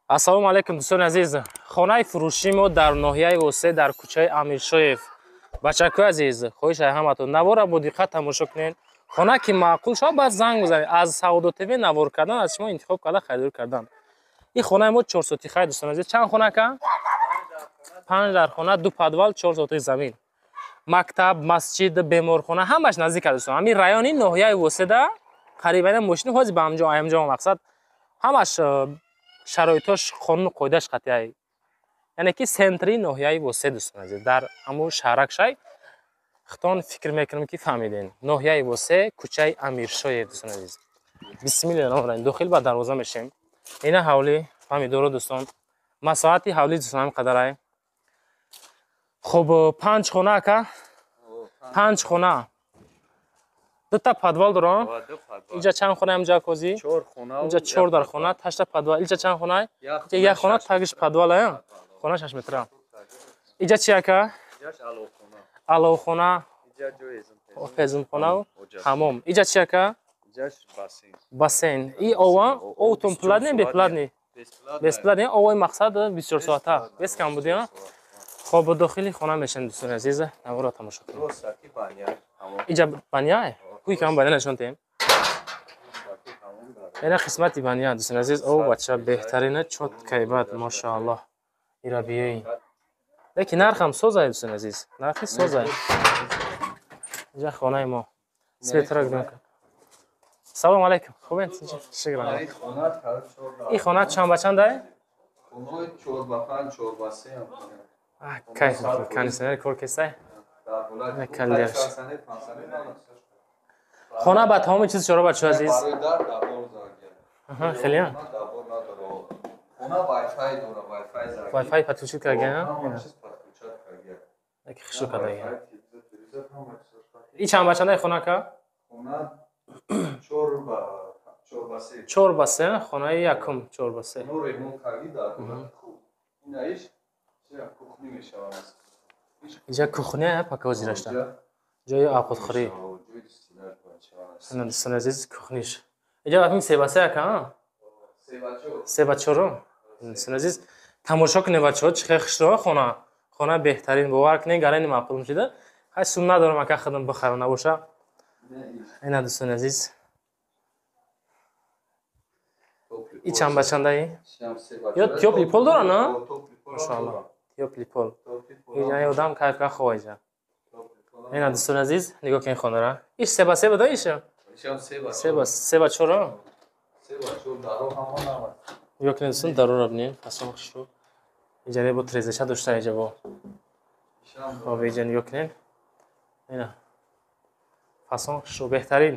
Ассалому алайкум, дӯстони азиз. Хонаи фурӯшии мо дар ноҳияи Восе, дар кӯчаи Амиршоев. Бачакои азиз, хоҳиш ай ҳаматон, навора бо диққат тамошо кунед. Хона ки маъқул шавад, баъд занг бизанед. Аз Савдо ТВ навор кардан, аз шумо интихоб карда, харидорӣ кардан. Ин хонаи мо 4 сотихай, дӯстони азиз. Чанд хона, ка? Панҷ дар хона, ду подвал, 4 сотих замин. Мактаб, масҷид, беморхона ҳамаш наздик аст, дӯстон. Ҳамин райони ноҳияи Воседа қариб мошини ҳозир ба ҳамҷо, ҳамҷо мақсад ҳамаш шароитош, қонуну қоидааш қатъия, яъне ки центри ноҳияи Восе, дӯстон азиз, дар ҳамун шаҳрак шай. Хитон фикр мекунам, ки фаҳмидем. Ноҳияи Восе, кӯчаи Амиршоев, дӯстон азиз. Бисмилла раҳмон, дохил ба дарвоза мешем. Ина ҳавлӣ, фаҳмидоро, дӯстон. Масоҳати ҳавлӣ, дӯстон, ҳамин қадарай. Хуб, панҷ хона, ака, панҷ хона, дута подвал дорам. Инҷа чанд хона инҷа, козӣ? Инҷа чор дар хона, ташта подвал. Инҷа чанд хона? Як хона, тагиш подвал, ая хона 6 метра. Инҷа чи, ака? Аловхона, ҳезумхонау ҳамом. Инҷа чи, ака? Бассейн. И ова овтон платный, бесплатный? Бесплатный. Овои мақсад 24 соата, без камбуди. Хоб, дохили хона мешем, дӯстони азиз, наворо тамошо кунед. Инҷа баня, кӯи кам баня нишон диҳем. Ина қисмати баня, дӯстони азиз. О, бача, беҳтарина, чёткай бад, мошааллоҳ. Ира биёи, лекин нархам созай, дӯстони азиз, нархи созай. Инҷа хонаи мо, светро. Салому алайкум, хубен? Шукр. Ин хона чанд ба чандай? Кайф, кондиционер кор кесай. Хона ба тамоми чиз чора, бачаҳо азиз. Хеле Хона Wi-Fi дора, Wi-Fi зарги. Wi-Fi подключить карда? Ҳама чиз подключать карда. Яки хушрӯ карда. Wi-Fi, телевизор, телевизор, ҳама чиз. И чанд ба чандай хона, ка? Хона 4 ба 4 ба 3. 4 ба 3, хонаи якум 4 ба 3. Хона ремонт карди дар ҳолати хуб. Инаиш чия кухня мешавад. Инҷа кухня пака ҳозирашта. Ҷои овқатхӯрӣ. Ҷои стеллаж бояд шавад. Дӯстони азиз, кухниш. Инҷа вақти 3 ба 3, ака? 3 ба 4. 3 ба 4. Дӯстони азиз, тамошо кунед, бачаҳо, чӣ хел хушрӯ хона. Хона беҳтарин, бовар кунед, гарани маъқул мешида. Ҳай, сум надорам, ака, худам бихарам набоша. Ина, дӯстони азиз. И чанд ба чандаи? Ё тёплый пол дора, на? Машоалло. Тёплый пол. Яъне одам кайф ка хова иҷа. Ина, дӯстони азиз, нигоҳ кунед хонара. Иш 3 ба 3 буда, иш? 3 ба 4. 3 ба 4, даро ҳама нава. Нигоҳ кунед, дӯстон, дарора бинед, фасон хушрӯ. Иҷа бо трезача дошта иҷа бо. Хоб, иҷа нигоҳ кунед. Ина. Фасон хушрӯ, беҳтарин.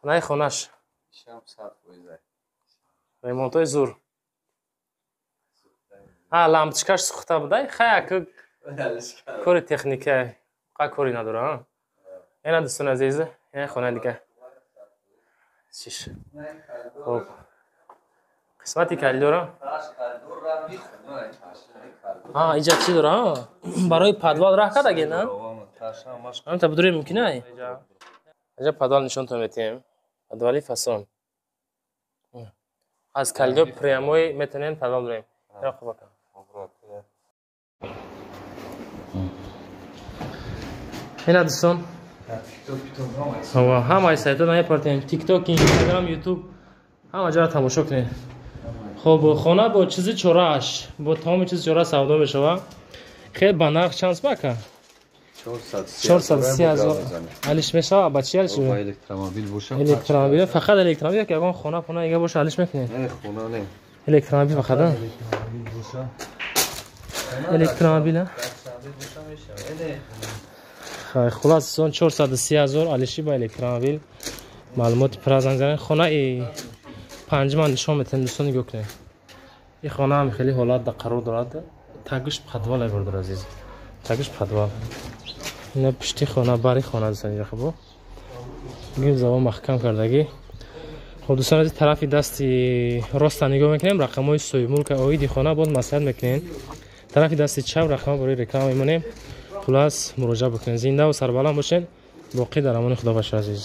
Хонаи хонаш. Ишам 100%. Ремонтҳои зур. А, лампочкаш сӯхта буда. Хай, ака, кори техника, қа кори надора. Ина, дӯстони азиз, ина хонаи дига. Чиш. Хоб. Қисмати коридора. А, иҷа чӣ дора? Барои подвал раҳ кардаге, на? Ҳамта будуре мумкин ай? Иҷа подвал нишонтон метиҳем. Подвали фасон. Аз коридор прямой метавонем подвал дорем. Ира хуб, ака. Ина, дӯстон, ҳамаи сайтҳо намепартем. Тикток, Инстаграм, Ютуб, ҳама ҷоро тамошо кунед. Хоб, хона бо чизи чорааш, бо тамоми чизи чора савдо мешавад. Хел ба нарх чанд сум, ака? 430 000. Алиш мешава? Ба чи алиш? Ба электромобил боша. Электромобил, фақат электромобил. Ки ягон хона пона дига боша, алиш мекунед? Не, хона не. Электромобил фақат, а? Электромобил боша. Электромобил, а? Электромобил боша, мешава. Не. Хай, хулас, сон 430 000, алиши ба электромобил. Маълумоти пурра занг занед. Хонаи панҷман нишон метиҳем, дӯстон, нигоҳ кунед. Ин хона ҳам хеле ҳолат да қарор дорад. Тагиш подвал, бародар азиз, тагиш подвал. Ина пушти хона, бари хона, дӯстон, инҷа хубо гим заво маҳкам кардагӣ. Хоб, дӯстон азиз, тарафи дасти роста нигоҳ мекунем, рақамҳои соҳибмулка оиди хона боз маслиҳат мекунем. Тарафи дасти чап рақамҳо барои реклама мемонем. Хулас, муроҷиат бикунед. Зиндаву сарбаланд бошед. Боқӣ дар амони Худо, бачаҳо азиз.